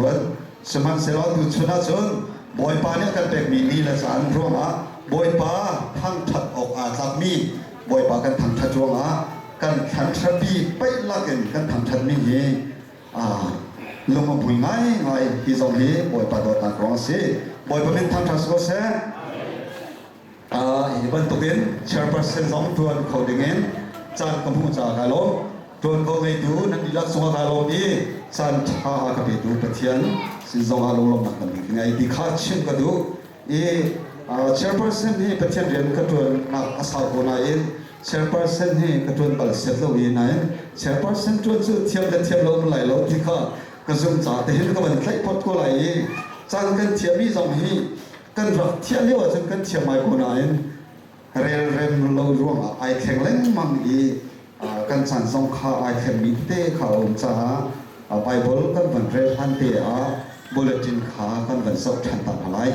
ṭuan. Sihmanhsehlaw tuchun ahcun Bawipa nih a kan pekmi ni le caan ruangah Bawipa thangṭhat awk aa tlakmi Bawipa kan thangṭhat ruangah kan thlan hrapi paih lakin kan thangṭhatmi hi lung a hmui ngaingai. Hi zong hi Bawipa dawtnak ruang a si. Bawipa min thangṭhat si ko seh. Hi bantukin chairperson zong ṭuan kho dingin caan ka hmuh caah kaa lawm. Ṭuanvo ngeitu nan dihlak cungah kaa lawm i caan ṭha a ka petu Pathian sin zongah lunglawmhnak tampi ka ngei ti kha chim ka duh. I chairperson hi Pathian rian ka ṭuannak a sau ko nain chairperson hi ka ṭuan bal set lo i nain chairperson ṭuan cu thiam le thiam lo um lai lo ti kha ka zumh caah tihin ka van tlaih phot ko lai i caan kan thiammi zong hi kan rak thiah lio ahcun kan thiam ngai ko nain relrem lo ruangah ai thleng lengmang i kan caan zong kha ai thlengmi tete kha a um caah Bible kan van rel hlan te ah bulletin kha kan van zoh ṭhan ta hna lai.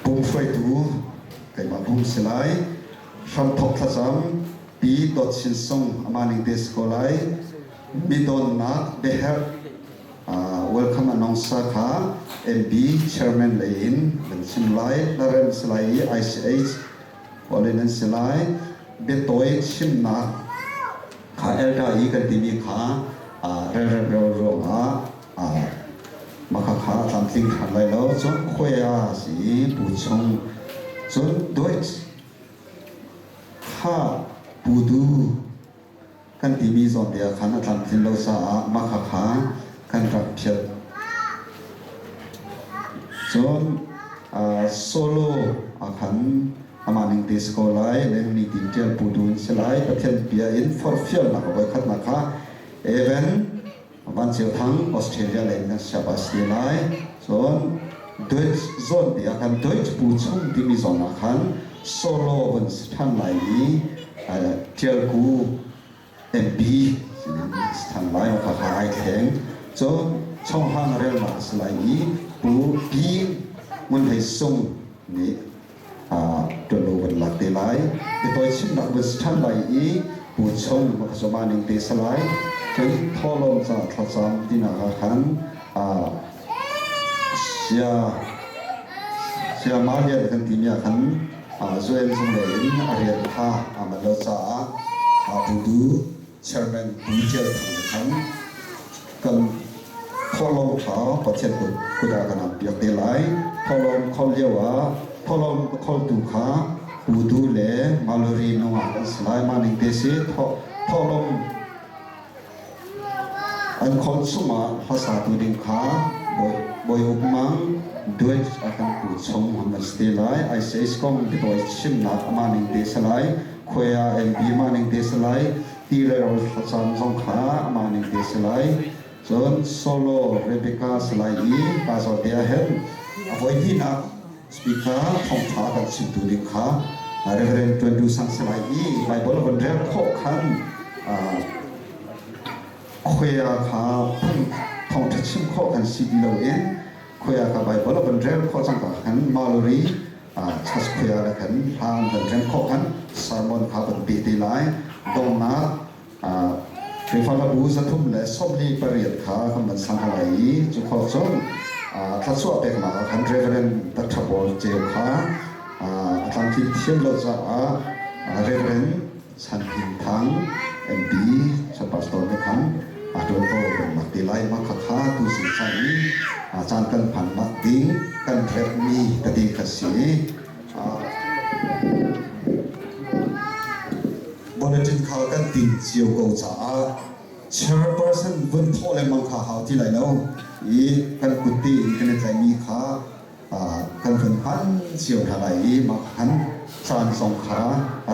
Pum hruaitu keimah pum si lai. Hramthok thlacam Pi Dawt Chin Sung amah ning te si ko lai. Midonnak biaherh welcome announcer kha MB chairman lei in kan chim lai. Hlarem si lai i ICH Pauline an si lai. Biatawi chimnak kha elda i kan timi kha relrem rel ruangah maka kha tlamtling ṭhan lai lo. Cun khuai si pu chung cun Deutsch kha pu du Kan timi zawnte ah khan a tlamtlin lo caah mah khakha kan rak phiat. Cun solo ah khan amah ning te si ko lai, leng ni tin ṭial pu dun si lai, Pathian bia in forhfialnak a voikhatnak kha Evan Van Ceu Thang Australia lei in kan siap ah si lai. Cun Deutsch zawn te ah khan Deutsch pu chung timi zawn ah khan solo van si ṭhan lai i ṭialku MP sinin si ṭhan lai ma kha ai thleng. Cun chonghang relnak a si lai i Pu Pi Ngun Hlei Sung nih ṭuanvo van lak te lai. Biatawi chimnak van si ṭhan lai i pu chung va ka ning te si lai. Cun thawhlawm ca thlacam tinak ah khan sia sia Malian kan timi ah khan Joel zung lei in a rian kha aa manh lo caah Pu Du chairman Pu Tial Thang nih khan kan thawhlawm kha Pathian kut kut ah kan piak te lai. Thawhlawm khol lio ah thawhlawm a kholtu kha Putu le Mallory nungak an si lai. Mah ning te si thawhlawm an khol chungah hlasatu ding kha Bawi Uk Mang Deutsch a kan pu chung han an si te lai. ICH kong biatawi chimnak amah ning te si lai. Khuai ah MP mah ning te si lai. Ti le rawl thlacam zong kha amah ning te si lai. Cun Solo Rebecca si lai i ka zawn te ah hin a voi hnihnak speaker thawngṭha kan chimtu ding kha Reverend Tuan Du Sang si lai i Bible von rel khawh khan khuia kha phung thawngṭha chim khawh kan si ti loin khuia kha Bible von rel khawh cangka khan Mallory church khuia le khan hla an van rem khawh khan sermon kha van pe te lai. Donghnak Khrihfabu 348 kha kan van sang lai i cu khawh cun thluachuah peknak ah khan Reverend Dr. Paul Ceu kha a tlamtlin thiam lo caah Reverend Chan Hing Thang MP Chan Pastor nih khan a ṭuanvo kan lak te lai. Mah khakha tu zing caan i caan kan hmannak ding kan remhmi tete kha si. Bulletin kha kan tin cio ko caah chairperson vun thawh lengmang kha hau ti lai lo i kan kut tein kan i tlaihmi kha kan vun hman cio hna lai i mah khan caan zong kha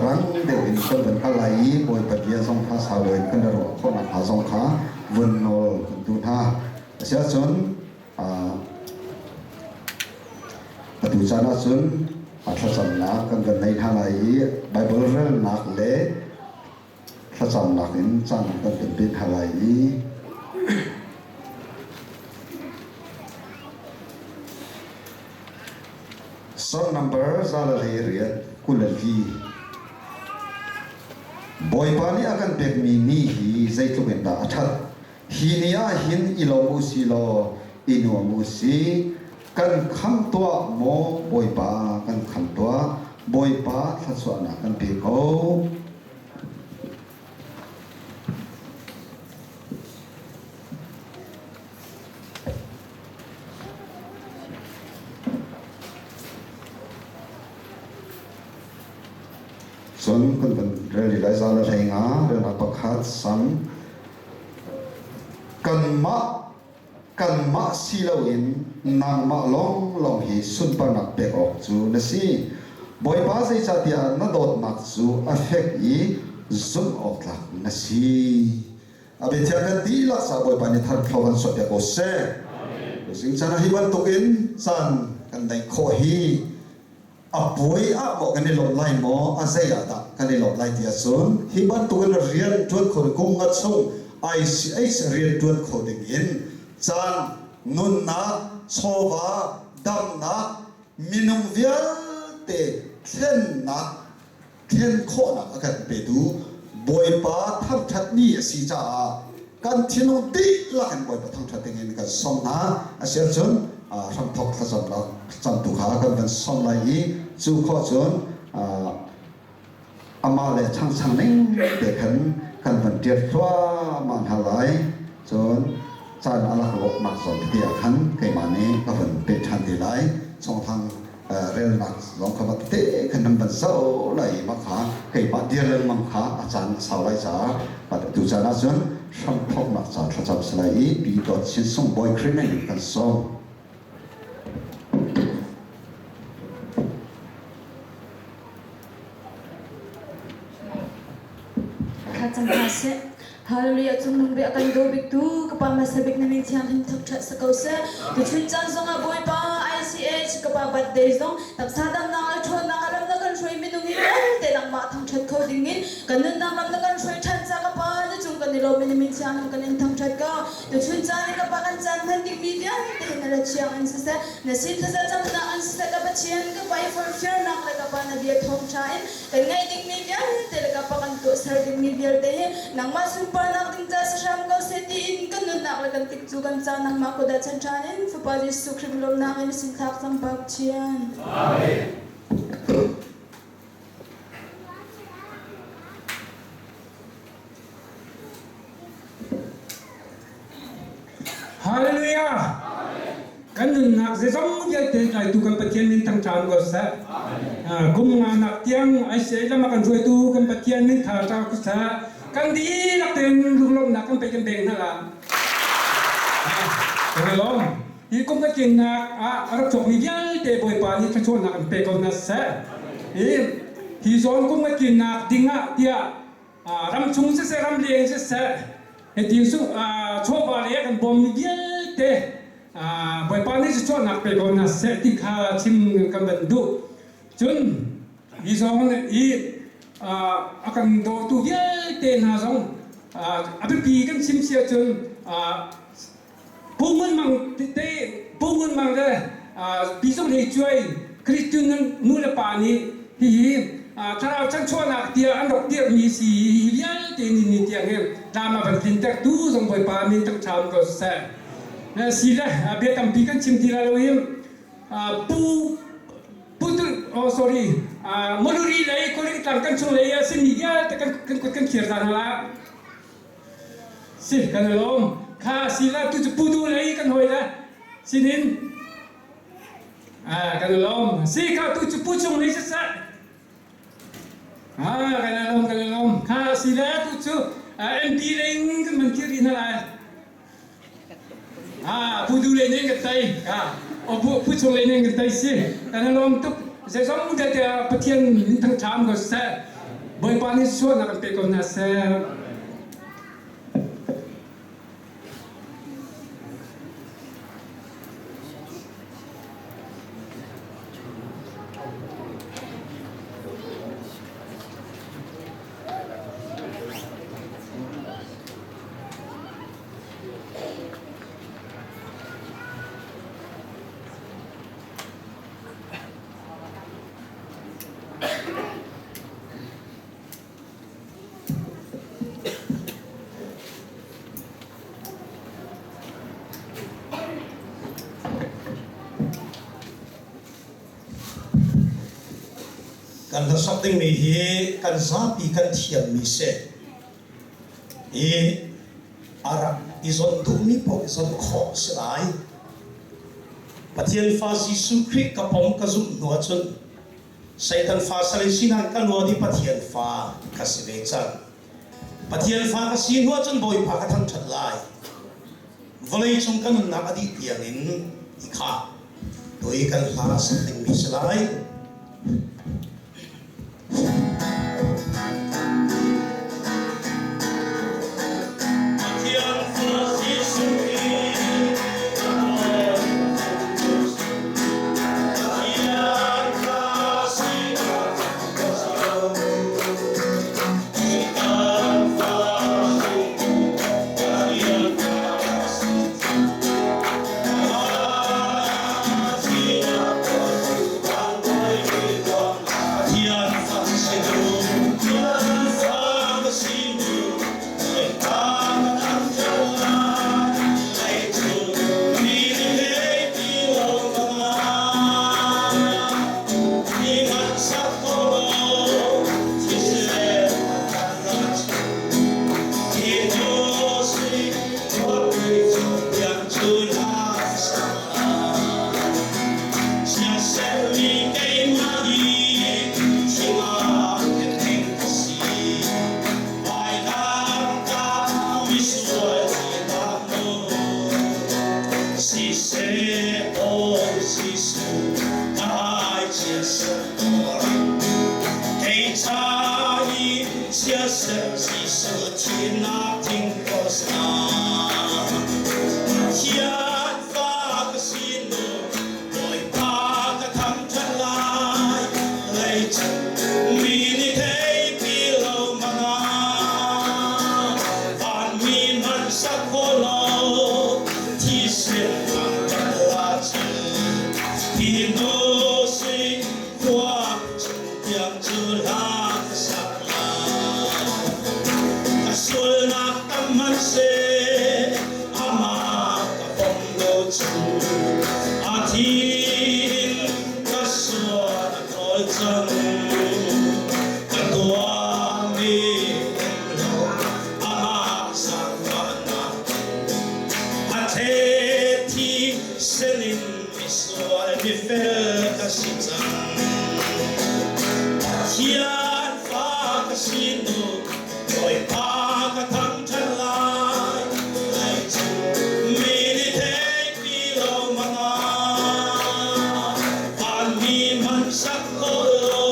rang deuh in kan vun kal lai i Bawipa bia zong kha sau deuh in kan i ruah khawh nakhnga zong kha vun nawl kan duh hna. Asiahcun atu caan ahcun thlacamnak kan van nei hna lai i Baibal relnak le thlacamnak in caan kan kan pe hna lai i Song number 124 24. Bawipa nih a kan pekmi ni hi zeitluk in dah a ṭhat. Hi ni ah hin i lawm u si law i nuam u si. Kan khamh tuah maw Bawipa, kan khamh tuah. Bawipa thluachuahnak kan pe ko. Cun kan van rel rih lai za le 15 relnak pakhat sang kanmah kanmah si loin nangmah lawnglawng hi sunparnak pek awk cu na si. Bawipa zeicahtiah na dawtnak cu a fek i zumh awk tlak na si. A biathiang kan dihlak sa Bawipa nih thar thlo kan suah piak ko seh. Zing caan ah hi bantukin caan kan neih khawh hi a puai ah maw kan i lawmh lai maw a zei ah dah kan i lawmh lai ti ahcun hi bantukin rian ṭuan kho ding kum nga chung ICH rian ṭuan kho ding in caan nunnak chawva damnak minung vialte thlennak thlen khawhnak a kan petu Bawipa thangṭhat ni a si caah kan thinlung dihlak in Bawipa thangṭhat ding in kan sawm hna. A si ahcun hramthawk thlacamnak thlacamtu kha kan van sawm lai i cu khawh cun amah le changchang ning te khan kan van ṭial thluahmah hna lai. Cun caan a lak lawknak zawn tete ah khan keimah nih ka van peh ṭhan te lai. Chawngthang relnak zong kha va tete khan nan van zoh lai i mah kha keimah dir lengmang kha a caan a sau lai caah tu caan ahcun hramthawknak ca thlacam si lai i Pi Dawt Chin Sung Bawi Khrih min kan sawm. Thlacam hna seh. Hallelujah cungnung bik a kan daw biktu ka pa hmasa bik na min thianghlim thangṭhat si ko seh. Tuchun caan zongah Bawipa ICH ka pa birthday zong taksa damnak le ṭhawnnak a lam na kan hruai minung hi vialte nangmah thangṭhat kho dingin kan nunnak lam na kan hruai ṭhan ca ka pa na cung kan i lawm i na min thianghlim kan in thangṭhat ko. Tuchun caan i ka pa kan caan hman dingmi vialte hi na ra thiang in siseh na sin thlazacamnak in siseh ka Pathian ka pa i forhfialnak le ka pa na bia thawngṭha in Kan ngeih dingmi vialte le ka pa kan tuahser dingmi vialte hi nangmah sunparnak ding ca si hram ko seh tiin kan nunnak le kan tikcu kan ca nangmah kut ah chan ṭhan in Fapa Jesuh Khrih lawmnak in sin thlak cang Pathian. Amen. Hallelujah! Kan nunnak zeizong vialte tlaitu kan Pathian min thangṭha ko seh. Kum nganak tiang ICA lam a kan hruaitu kan Pathian min thangṭha ko seh. Kan dihlak tein lunglawmhnak kan pe kan beng hna la. Kan i lawm. Hi kum kan tlinnak ah a rak chuakmi vialte Bawipa nih thluachuahnak an pe ko hna seh. Hi hi zawn kum kan tlinnak dingah tiah ramchung siseh ramleng siseh hiti cu chawva le kan bawmmi vialte Bawipa nih cuachuahnak pe ko hna seh ti kha chim kan van duh. Cun hi zong i a kan dawtu vialte hna zong a biapi kan chim si ahcun Pu Ngun Mang te Pu Ngun Mang le Pi Zung Hlei Cuai Christian nu le pa nih hihi thlarau chanchuahnak tiah an rak dirhmi si hi vialte ni ni tiang hi tlam a van tlintertu zong Bawipa min thangṭha ko seh. Si le bia tampi kan chim ti lai lo i Pu Pu oh sorry Moluri lei Koring tlang kan chung lei a simi vialte kan kan kut kan thlir hna la. Si kan i lawm. Kha si la tu cu pudu lei kan hoi le sinin ah kan i lawm. Si kha tu cu pu chung lei siseh. Ah kan i lawm kan i lawm. Kha si le tu cu MP lei kan man thir rih hna lai. Ah pudu lei nih kan tei. Ah o pu pu chung lei nih kan tei si. Kan i lawm tuk. Zeizong vialte ah Pathian min thangṭha ko seh. Bawipa nih sualnak kan pe ko hna seh. Kan hlasak dingmi hi kan zapi kan thiammi si. I a rak i zonh duhmi paoh i zonh khawh si lai. Pathian fa Jesuh Khrih ka pom ka zumh hnu ahcun Satan fa sal in sinan ka luat i Pathian fa ka si ve cang. Pathian fa ka si hnu ahcun Bawipa ka thangṭhat lai. Vawleicung ka nunnak a dih tiangin i kha tui kan hla sak dingmi si lai. Pathian fa Jesuh Khrih ka Pathian fa sinak ka si Satan fa Pathian fa si Pathian fa si Pathian fa si Siasermi keimah hi thingah thing ka si. Vailamtah misual sinak nawl siseh aw Jesuh kai chiatser tuar kei ca i chiatser Jesuh thihnak thing cross ah Pathian fa ka si nu Bawipa ka thangṭhat lai leicung mi nih theipi lo hmanh vanmi hmanh sak khawh lo thisen thangṭhat la cu hi hnu si khua chung tiang cu hla ka sak lai ka sualnak tam hmanhseh amah ka pom lo cu a thi in ka sual a ṭawl cang ka tuahmi um lo amah zaangfahnak a thlet thi senin misual mifel ka si cang Pathian fa ka si nu Bawipa ka thangṭhat lai leicung mi nih theihpi lo hmanh vanmi hmanh sak khawh lo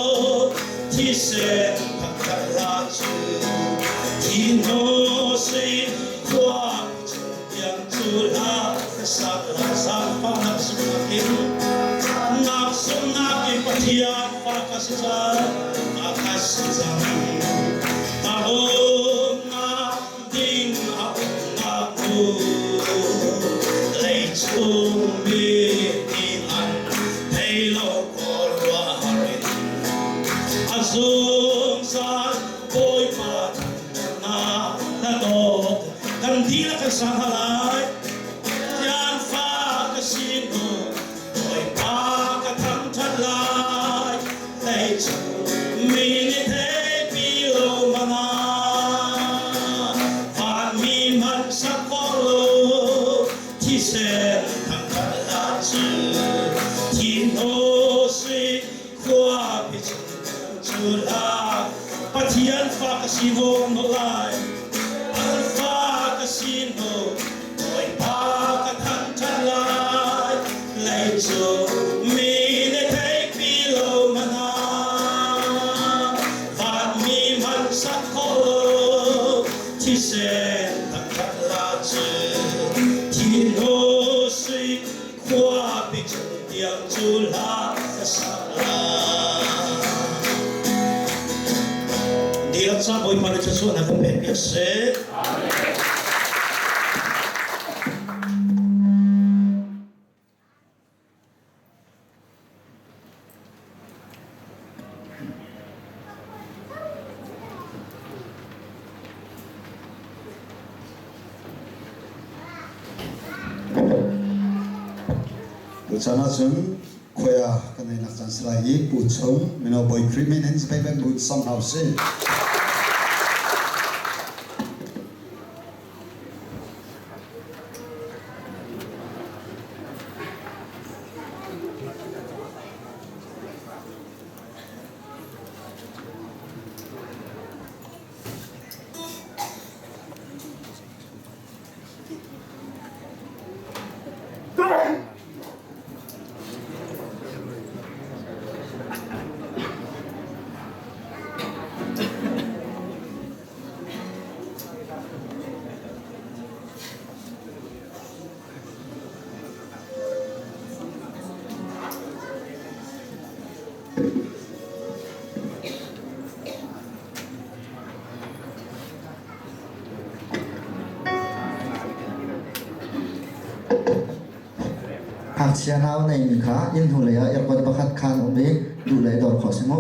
thisen thangṭhat hlah cu thi hnu sui khua chung tiang cu hlah ka sak la zaangfahnak sungnak in nak sungnak in Pathian fa ka si cang ka si cang ka umnak ding a umnak cu leicung mi nih an thei lo khuaruahhar in a zungzal Bawipa thangṭhatnak na dawt kan dihlak kan sang hna lai Pathian fa ka si hnu Bawipa ka thangṭhat lai leicung mi nih theipi lo hmanh ah vanmi hmanh sak khawh lo thisen thangṭhat hlah cu thi hnu sui khuapi chung cu hlah Pathian fa ka si vawng no lai Alpha ka si no Bawipa ka thangṭhat lai leicung mi nih theihpi lo hmanh ah vanmi hmanh sak khawh lo thisen thangṭhat la cu thi hnu sui khuapi chung tiang cu hla ka sak lai. Dihlak ca Bawipa nih thluachuahnak kan pek piak seh. Tuchan ahcun Khoya kan ei nak caan si lai i Pu Chung mino Bawi Khrih min in zapei bang bu sam hna usih. Ngakchia nau neimi kha inn hnulei ah aircon pakhat khaan um i duh le dor khawh si mu.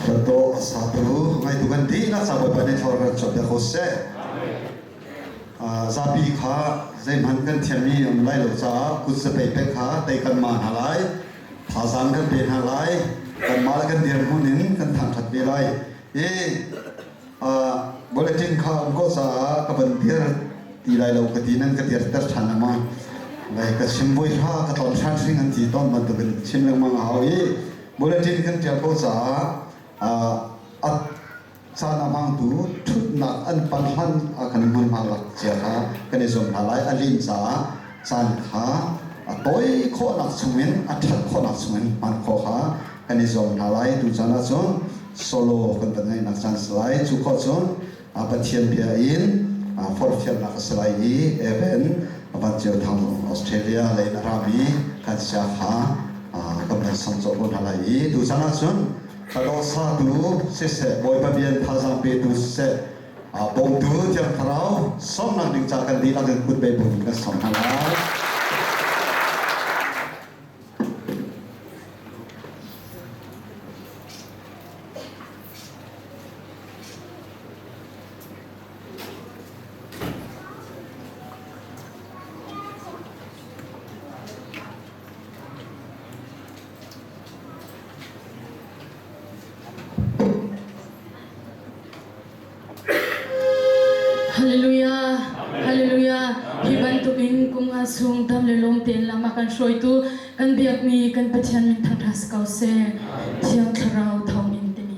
Hluttaw a satu ngaitu kan dihlak ca Bawipa nih thlawr kan chuah piak ko seh. Zapi kha zeihmanh kan thiammi um lai lo caah kut zapei pek kha tei kan ma hna lai. Thazaang kan pe hna lai. Kanmah le kan dirhmun in kan thangṭhat ve lai. I bulletin kha um ko caah ka van dir ti lai lo ka ti nan ka dirter ṭhan lengmang. Lai ka chim voi hra ka tlon hran hring an ti tawn bantukin chim lengmang a hau i bulletin kan ṭial ko caah a caan a hmangtu ṭhutnak an pan hlan ah kan hmunhma lak cia kha kan i zuam hna lai. A lin caah caan kha a tawi khawhnak chungin a ṭhat khawhnak chungin hman khawh kha kan i zuam hna lai. Tu caan ahcun solo kan van ngeihnak caan si lai. Cu khawh cun Pathian bia in forhfialnak a si lai i Evan Van Cio Thang Australia lei in a rami kan sia kha kan van sam cawh ko hna lai i tu caan ahcun Hlado satu siseh, Bawipa bia thazaang petu siseh, bawmtu Thiang Thlarau sawmnak ding ca kan dihlak in kut bei bu in kan sawm hna lai. Hallelujah. Hallelujah. Hi bantuk in kum nga chung dam le lawm tein lam a kan hruaitu kan biakmi kan Pathian min thangṭhat si ko seh. Thiang Thlarau thawngin timi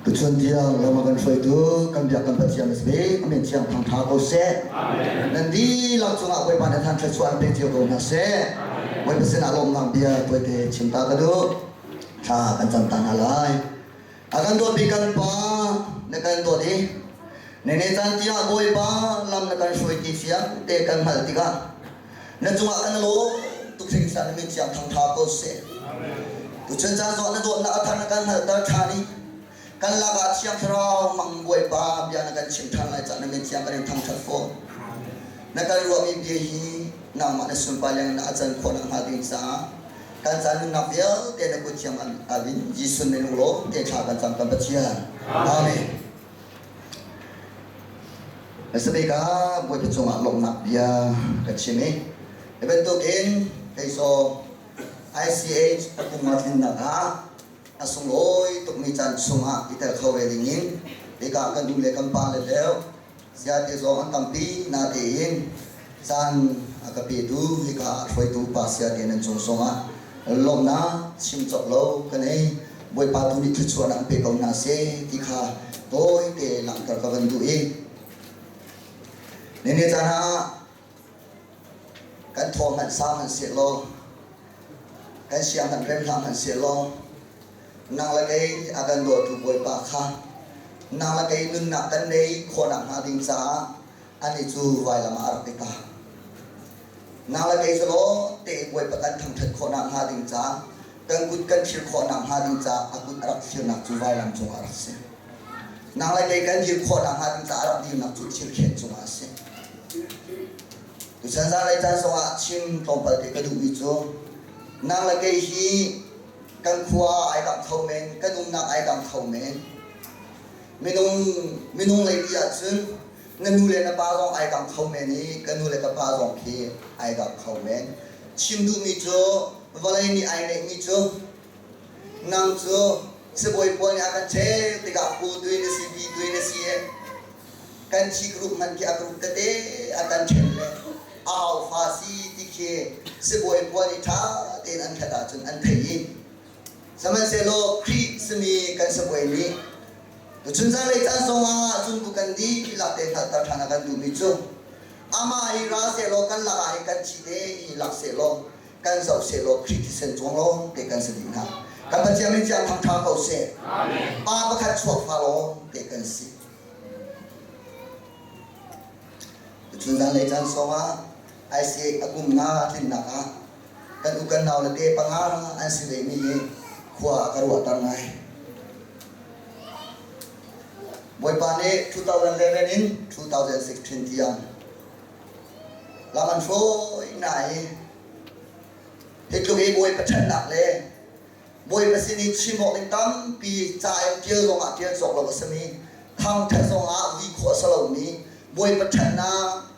Tuchun tiang lam a kan hruaitu kan biak kan Pathian a si ve. Amen thiang thangtha ko seh. Nan dihlak cungah Bawipa nih than thluachuah an pe cio ko hna seh. Bawipa sinah lawmnak bia tuaite chim ta ka duh. Thla kan cam ta hna lai. A kan dawt bik kan Pa na kan dawt i nene caan tiah Bawipa lam na kan hruai ti fiang te kan hngalh tikah na cungah kan lawm tuk hringhran na min thiang thangtha ko seh. Tuchun caan zong na dawtnak a thar na kan hngalhter ṭhan i kan lakah Thiang Thlarau mang Bawipa bia na kan chim ṭhan lai caah na min thiang kan in thangṭhat fawn. Na kan ruahmi bia hi nangmah na sunpar leng na a can khawh nakhnga ding caah kan caan nunnak vialte na kut thiang an in Jesuh min lawm te thla kan cam kan Pathian. Amen. Hmasabik ah Bawipa cungah lawmhnak bia ka chim i hi bantukin kei zong ICH a kum nga tlinnak ah a sunglawi tukmi caan chungah i tel kho ve dingin hika kan nu le kan pa le leo Siate zong an tampi natein caan a ka petu hika ah hruaitu pa siate nan cung zongah lawmhnak chim cawk lo ka nei. Bawipa tu nih thluachuahnak an pe ko hna seh ti kha tawite langhter ka van duh i nene caan ah kan thaw hmanh sa hmanh seh law kan sia hmanh rem hlah hmanh seh law Nang le kei a kan dawtu Bawipa kha nang le kei nunnak kan nei khawhnak hnga ding caah anih cu vailam ah a rak i ta. Nang le kei cu law te Bawipa kan thangṭhat khawhnak hnga ding caah kan kut kan thlir khawhnak hnga ding caah a kut a rak thlirnak cu vailam cungah a rak si. Nang le kei kan dir khawhnak hnga ding caah a rak dirnak cu thirkhen cungah a si. Tuchan zanlei caan zongah chim tlawmpal te ka duhmi cu nang le kei hi Kan khua ai dang kho men, kan umnak ai dang kho men. Minung minung lei ti ahcun na nu le na pa zong ai dang kho men i ka nu le ka pa zong khi ai dang kho men. Chim duhmi cu vawlei nih ai neihmi cu nang cu sibawi pawl nih a kan cheu tikah pu tui na si, pi tui na si e. Kan thi group hmanh khi a group tete a kan ṭhen le a haufa si ti khi sibawi pawl nih ṭha tein an hlat ahcun an theih i sihmanhsehlaw Khrih simi kan sibawi nih tuchun zanlei caan zongah cun tu kan dihlak te hngalhter ṭhan a kan duhmi cu amah hi ra sehlaw kan lakah hin kan thi te hi lak sehlaw kan zoh sehlaw Khrih thisen cuang lawng te kan si dih hna. Kan Pathian min ciang thangṭha ko seh. Pa pakhat chuak fa lawng te kan si. Tuchun zanlei caan sawng ah ICA a kum nga tlinnak ah kan u kan nau le te panga an si ve mi hi khua a ka ruahter ngai. Bawipa nih 2011 in 2016 tiang lam an hruai hna i hi tluk i Bawipa ṭhatnak le Bawipa sin i chim awk ding tampi ca in ṭial zongah ṭial cawk lo a simi, thangṭhat zongah vui khawh a si lomi Bawipa ṭhatnak.